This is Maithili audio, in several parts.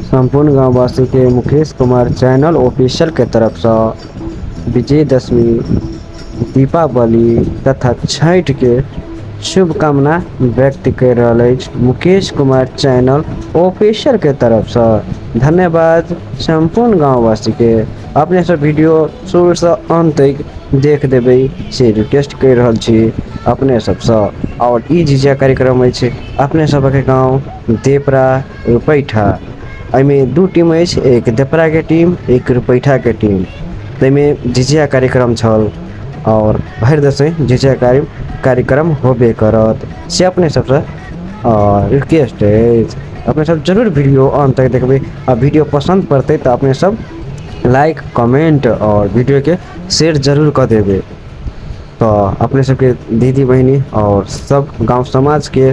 सम्पूर्ण गाँववासीके मुकेश कुमार चैनल ऑफिशियल के तरफसँ विजयदशमी, दीपावली तथा छठि के शुभकामना व्यक्त कर रहल अछि मुकेश कुमार चैनल ऑफिशियल के तरफसँ। धन्यवाद सम्पूर्ण गाँववासीके। अपने सब वीडियो शुरूसँ अंत तक देख देबै से रिक्वेस्ट कर रहल छी अपने सबसँ। और ई झिझिया कार्यक्रम अछि अपने सबके गाँव देपरा रुपैठा। एहिमे दू टीम अछि, एक देपराके टीम, एक रुपैठाके टीम। ताहिमे झिझिया कार्यक्रम छल आओर भरि दशैं झिझिया कार्यक्रम होबे करत से अपने सबसँ रिक्वेस्ट अछि। अपने सब जरूर वीडियो अंत तक देखबै आ वीडियो पसन्द पड़तै तऽ अपने सब लाइक, कमेंट आओर वीडियोके शेयर जरूर कऽ देबै। तऽ अपने सबके दीदी बहिनी आओर सब गाँव समाजके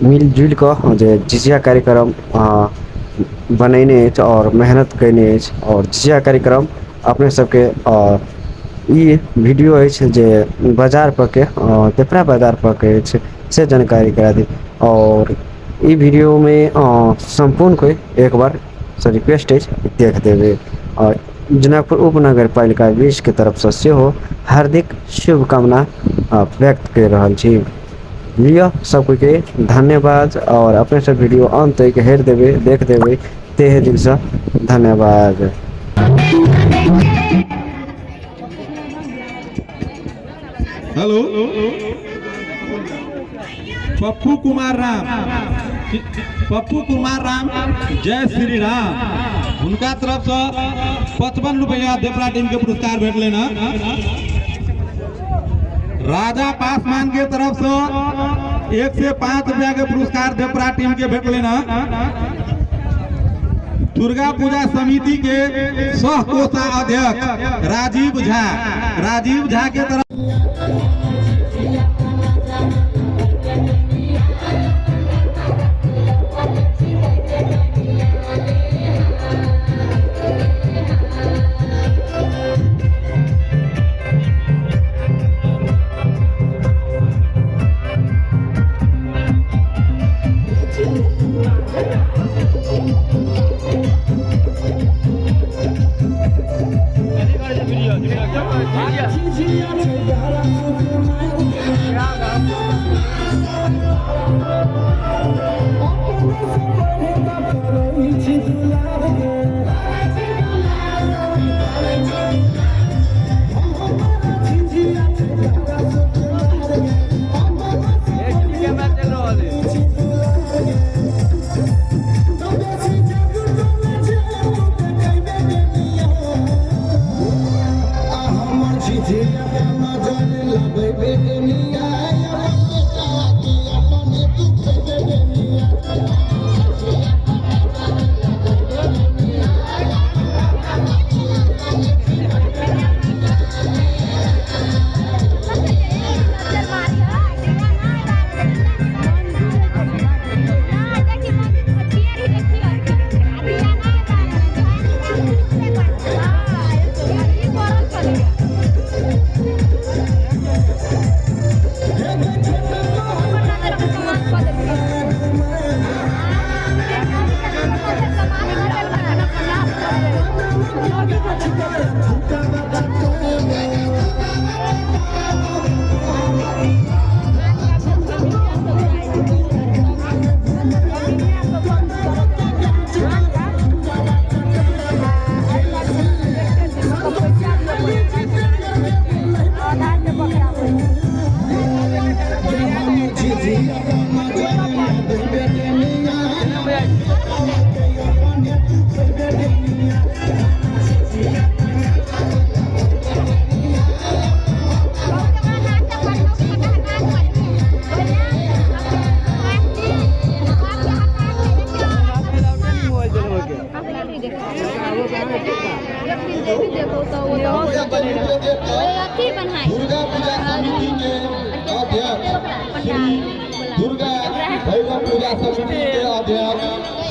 मिलजुलि कऽ जे झिझिया कार्यक्रम बनेने अछि आओर मेहनत कयने अछि आओर झिझिया कार्यक्रम अपने सबके ई वीडियो अछि जे बाजार परके तेपरा बाजार परके अछि से जानकारी करा दी। आओर ई वीडियोमे सम्पूर्ण कोइ एक बार से रिक्वेस्ट अछि देख देबै। आओर जनकपुर उपनगर पालिका बीचके तरफसँ सेहो हार्दिक शुभकामना व्यक्त करि रहल छी। लिअ सब कोइके धन्यवाद आओर अपने सब वीडियो अंत तक हेर देबै, देख देबै, तहे दिलसँ धन्यवाद। हेलो पप्पू कुमार राम, पप्पू कुमार राम, जय श्री राम। हुनका तरफ से 55 रुपया देवरा टीम के पुरस्कार भेटल हँ। राजा पासवान के तरफ से 105 रुपया के पुरस्कार देवरा टीम के भेटल हँ। दुर्गा पूजा समिति के सह कोषाध्यक्ष राजीव झा, राजीव झा के तरफ दुर्गा पूजा समिति के अध्यक्ष श्री दुर्गा भैरव पूजा समिति के अध्यक्ष